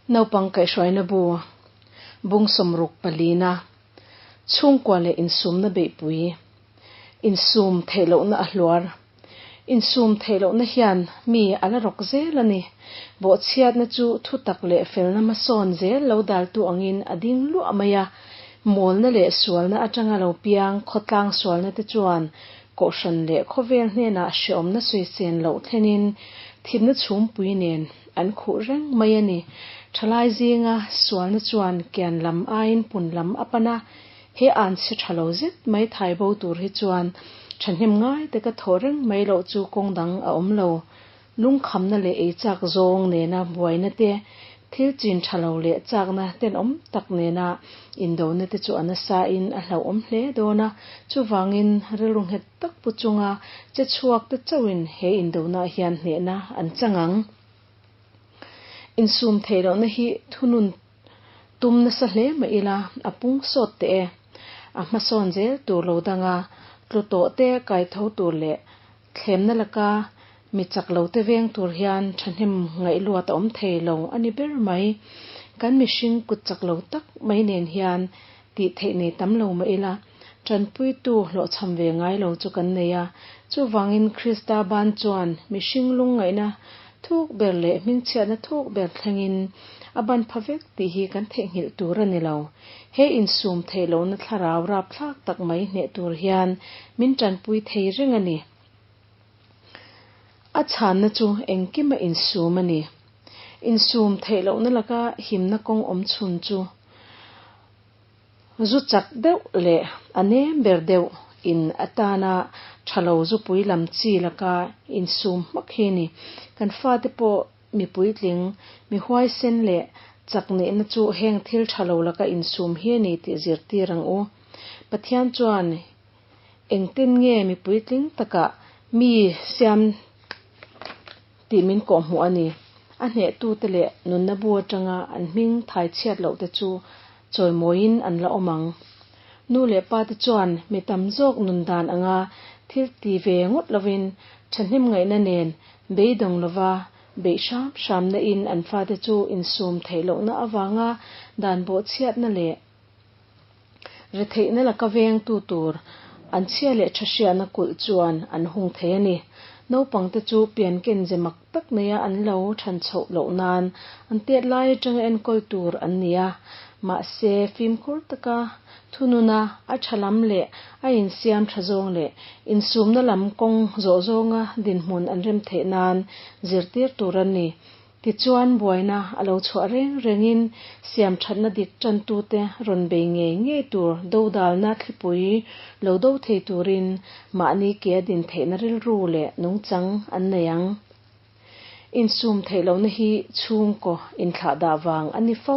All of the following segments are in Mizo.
Naupang kaihhruaina bu, Bung 60 palina, Chhungkua leh insumna beihpui, Insum theih lohna a hluar. Insum theih lohna hian mi a la rawk zel a ni. Bawhchhiatna chu thutak leh felna hmasawn zel lo daltu angin a ding luah mai a. Mawlna leh sualna atanga lo piang khawtlang sualna te chuan kohhran leh khawvel hnenah hreawmna sawisên loh thlenin thimna chhumpui nen an khuh reng mai a ni. Thalai zinga sualna chuan kian lam aiin pun lam a pan a, he an chhe tha lo zet mai thai bo tur hi chuan thahnem ngai taka thawh reng mai loh chu kawng dang a awm lo. Lungkhamna leh ei chak zawng nena buaina te, thil chin tha lo leh chakna tenawm tak nena indona te chu a nasa in a hlauhawm hle dawn a, chuvangin rilru nghet tak pu chunga che chhuak te chauhin he indona hian hnehna an chang ang. Insum theih lohna hi thunun tum nasa hle mah ila a pung sawt teh e. A hmasawn zel tur lo danga tlu tawh te kai tho tur leh thlemna laka mi chak lo te veng tur hian thahnem ngaihluat a awm thei lo a ni ber mai. Kan mihring kut chak lo tak mai nen hian tih theih nei tam lo mah ila tanpuitu hlawhchham ve ngai lo chu kan nei a. Chuvangin Krista ban chuan mihring lungngaihna thuk ber leh hmingchhiatna thuk ber thlengin a ban pha vek tih hi kan theihnghilh tur a ni lo. He insum theih lohna thlarau rapthlak tak mai hneh tur hian min tanpui thei reng a ni. A chhanna chu engkima insum a ni. Insum theih lohna laka himna kawng awm chhun chu zu chak deuh leh a nem ber deuh in atana tha lo zupui lam chi laka insum hmak hi a ni. Kan fate pawh mi puitling, mi huaisen leh chak nihna chu heng thil tha lo laka insum hi a ni tih zirtir ang u. Pathian chuan engtin nge mi puitling takah mi siam tih min kawhhmuh a ni. A hnehtute leh nunna bu atanga an hming thai chhiat loh te chu chawimawiin an la awm ang. Nu leh pa te chuan mi tam zawk nun dan anga thil ti ve ngawt lovin thahnem ngaihna nen beidawng lova beih hram hramna in an fate chu insum theih lohna avanga dan bawhchhiatna leh Retheihna laka vengtu tur an chhia leh tha hriatna kulh chuan an hung thei a ni. Naupangte chu pianken ze mak tak neia an lo than chhoh loh nan an tet lai atanga enkawl tur an ni a. Mahse, fimkhur taka thununa a tha lam leh a insiam tha zawng leh insumna lam kawng zawh zawnga dinhmun an rem theih nan zirtir tur an ni. Tichuan buaina a lo chhuah reng rengin siamthatna dik tantute rawn bei ngei ngei tur dodalna thlipui lo do thei turin mahni ke a din theihna rilru leh nungchang an nei ang. Insum theih lohna hi chhungkaw inthlahdah vang a ni fo.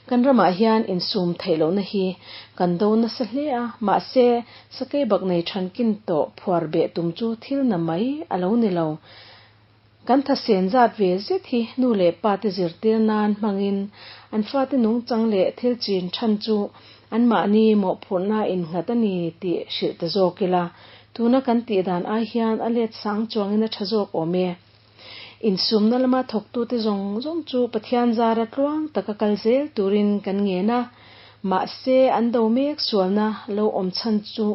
Kan ramah hian insum theih lohna hi kan do nasa hle a, mahse sakei bak nei thankin tawh phuar beh tum chu thil na mai a lo ni lo. Kan thasen zat ve zet hi nu leh pa te zirtir nan hmangin an fate nungchang leh thil chin than chu anmahni mawhphurhna innghat a ni tih hrilh ta zawk ila, tuna kan tih dan ai hian a let sang chuangin a tha zawk awm e. Insumna lama thawktute zawng zawng chu Pathian zara tluang taka kal zel turin kan ngen a, mahse an do mek sualna lo awm chhan chu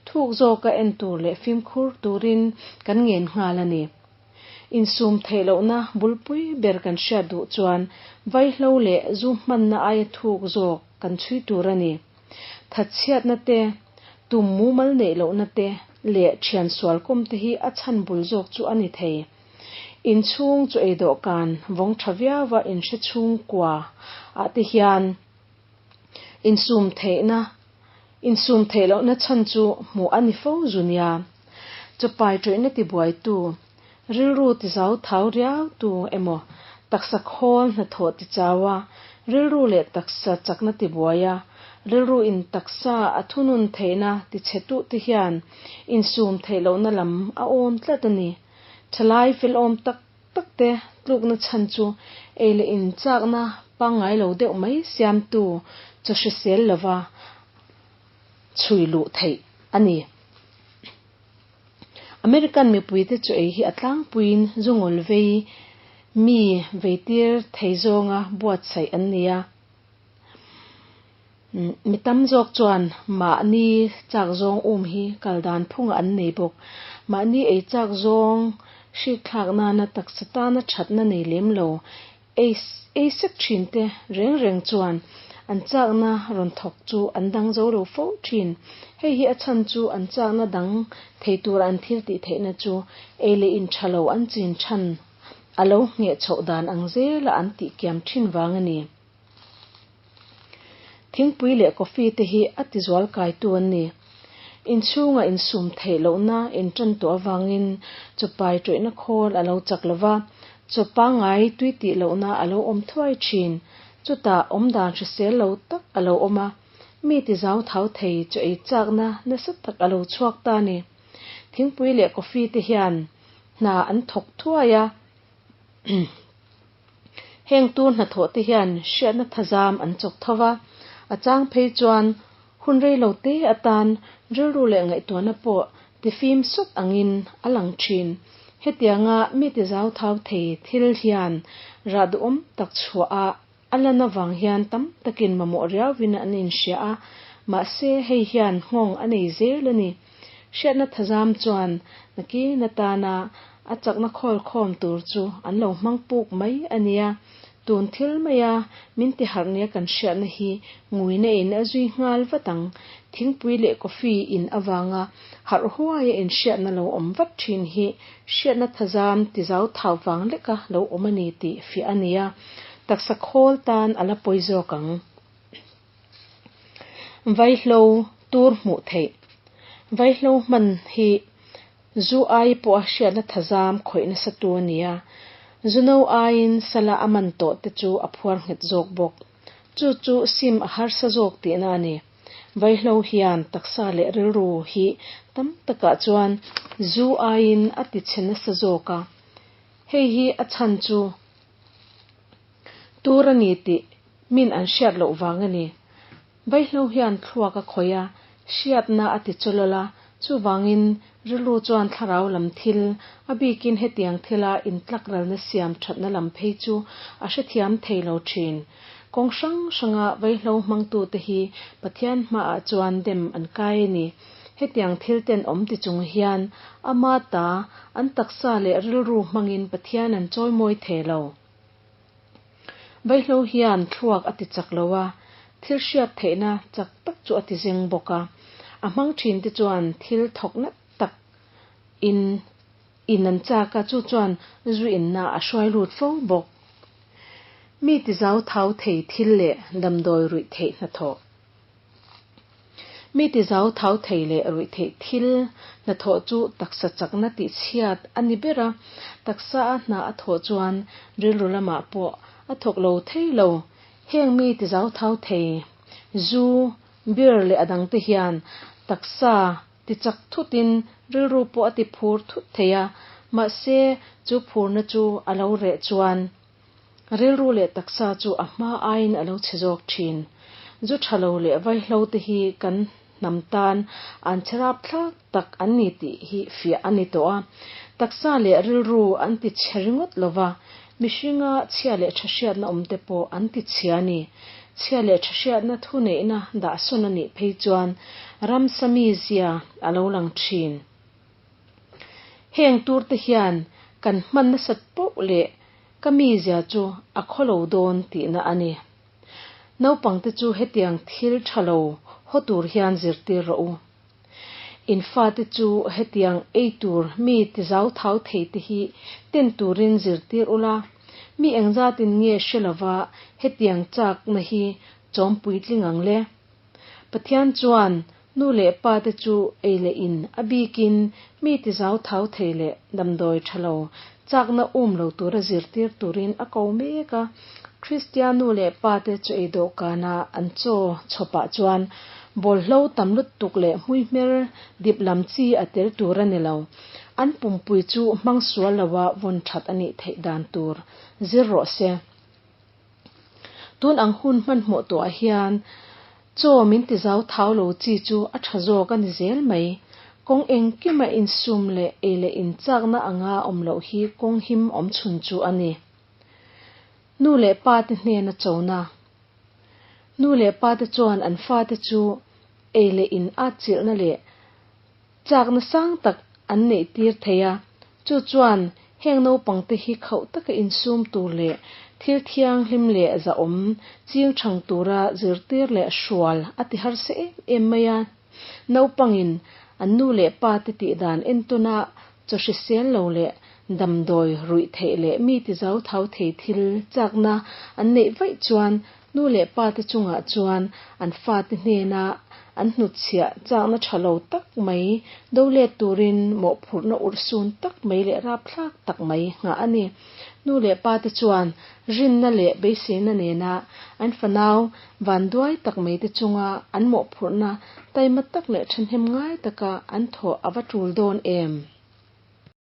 thuk zawka en tur leh fimkhur turin kan ngen nghal a ni. Insum theih lohna bulpui ber kan hriat duh chuan vaihlo leh zu hmanna aia thuk zawk kan chhui tur a ni. Thatchhiatna te, tum mumal neih lohna te leh thian sual kawm te hi a chhan bul zawk chu a ni thei. Inchhung chu ei dawhkan vawng tha viauva inhre chhungkua ah te hian insum theihna Insum theih lohna chhan chu hmuh a ni fo zu nia. Chawpai ṭawihna tibuaitu, rilru tizau thau riautu emaw taksa khawl hnathawh tichau a, rilru leh taksa chakna tibuai a, rilru in taksa a thunun theihna tichhe tuh te hian insum theih lohna lam a awn tlat a ni. Ṭhalai felawm tak tak te tlukna chhan chu ei leh in chakna pangngai lo deuh mai siamtu chaw hrisel lova chhui luh theih a ni. American mipuite chu ei hi a tlangpuiin zungul vei mi veitir thei zawnga buatsaih an ni a. Mi tam zawk chuan mahni chak zawng um hi kal dan phungah an nei bawk. Mahni ei chak zawng hrik thlak nana taksa tana thatna nei lem lo ei ei sek thin te reng reng chuan an chakna rawn thawk chu an dang zo lo fo thin. Hei hi a chhan chu an chakna dang thei tura an thil tih theihna chu ei leh in tha lo an chin than a lo ngheh chhoh dan ang zela an tih kiam thin vang a ni. Thingpui leh coffee te hi a tizual kaitu an ni. Inchhunga insum theih lohna intan tawh avangin chawpai tawihna khawl a lo chak lo va, chaw pangngai tui tih lohna a lo awm thuai thin. Chutah awmdan hrisel lo tak a lo awm a, mi tizau thau thei chaw ei chakna nasa tak a lo chhuak ta a ni. Thingpui leh coffee te hian hna an thawk thuai a. Heng tur hnathawh te hian hriatna thazam an chawk tho va, a chang phei chuan hun rei lo te atan rilru leh ngaihtuahna pawh tifim sawt angin a lang thin. Hetianga mi tizau thau thei thil hian rah duhawm tak chhuah a a lan avang hian tam takin mamawh riauin an inhria a, mahse hei hian nghawng a nei zel a ni. Hriatna thazam chuan nakin atana a chakna khawlkhawm tur chu an lo hmang puk mai a nia. Tun thil maia min tiharh nia kan hriatna hi nguina in a zui nghal vat ang. Thingpui leh coffee in avanga harh huaia inhriatna lo awm vat thin hi hriatna thazam tizau thau vang leka lo awm a ni tih fiah a nia. Taksa khawl tan a la pawi zawk ang. Vaihlo tur hmuh theih. Vaihlo hman hi zu ai pawha hriatna thazam khawih nasa tu a ni a, zu no aiin sala a man tawh te chu a phuar nghet zawk bawk. Chu chu sim a harsa zawk tihna a ni. Vaihlo hian taksa leh rilru hi tam takah chuan zu aiin a tichhe nasa zawk a, hei hi a chhan chu Tur a ni tih min an hriat loh vang a ni. Vaihlo hian thluak a khawih a, hriatna a ti chawlawl a, chuvangin rilru chuan thlarau lam thil, a bikin hetiang thila intlakralna siam thatna lam phei chu a hrethiam thei lo thin. Kawng hrang hranga vaihlo hmangtute hi Pathian hmaah chuan dem an kai a ni. Hetiang thil ten awm ti chung hian ama ta an taksa leh rilru hmangin Pathian an chawimawi thei lo. Vaihlo hian thluak a ti chak lo a, thil hriat theihna chak tak chu a ti zeng bawk a. A hmang thin te chuan thil thawk nat tak in in an chak a, chu chuan zu inna a hruai lut fo bawk. Mi ti zau thau thei thil leh damdawi ruih theih hnathawh. Mi ti zau thau thei leh ruih theih thil hnathawh chu taksa chakna tih chhiat a ni ber a, taksa a hna a thawh chuan rilru lamah pawh a thawk lo thei lo. Heng mi ti zau thau thei, zu, beer leh a dangte hian taksa ti chak thutin rilru pawh a ti phur thut thei a, mahse chu phurna chu a lo reh chuan Rilru leh taksa chu a hma aiin a lo chhe zawk thin. Zu tha lo leh vaihlo te hi kan hnam tan an chhe rap thlak tak an ni tih hi fiah a ni tawh a. Taksa leh rilru an ti chhe ringawt lo va, mihringa chhia leh tha hriatna awm te pawh an ti chhia a ni. Chhia leh tha hriatna thuneihna dahsawn a nih phei chuan ramsa mizia a lo lang thin. Heng tur te hian kan hman nasat poh leh ka mizia chu a khawlo dawn tihna a ni. Naupangte chu hetiang thil tha lo haw tur hian zirtir rawh u. In fate chu hetiang ei tur mi tizau thau thei te hi ten turin zirtir ula, mi engzatin nge hre lova hetiang chakna hi chawm puitling ang le? Pathian chuan nu leh pa te chu ei leh in a bikin mi tizau thau thei leh damdawi tha lo chakna um lo tura zirtir turin a ko mek a. Kristian nu leh pa te chu ei dawhkana an chaw chhawpah chuan bawlhlo tam lutuk leh hmuihmer dip lam chi a tel tur a ni lo. An pumpui chu hmang sual loa vawn that a nih theih dan tur zir rawh se. Tun ang hun hmanhmawh tawhah hian chaw min ti zau thau lo chi chu a tha zawk a ni zel mai. Kawng engkima insum leh ei leh inchakna anga awm loh hi kawng him awm chhun chu a ni. Nu leh pate hnena chona. Nu leh pate chuan an fate chu ei leh in atchilhna leh chakna sang tak an neih tir thei a, chu chuan heng naupangte hi khauh taka insum tur leh thil thianghlim leh zahawm ching thang tura zirtir leh hrual a ti harsa em em mai a. Naupangin an nu leh pate tihdan entawna chaw hrisel lo leh damdawi ruih theih leh mi tizauthau thei thil chakna an neih vaih chuan nu leh pate chungah chuan an fate hnena an hnutchhiah chakna tha lo tak mai do let turin mawhphurhna urhsun tak mai leh rapthlak tak mai nghah a ni. Nu leh pate chuan rinna leh beiseina nena an fanau vanduai tak mai te chunga an mawhphurhna taima tak leh thahnem ngai taka an thawh a va tul dawn em?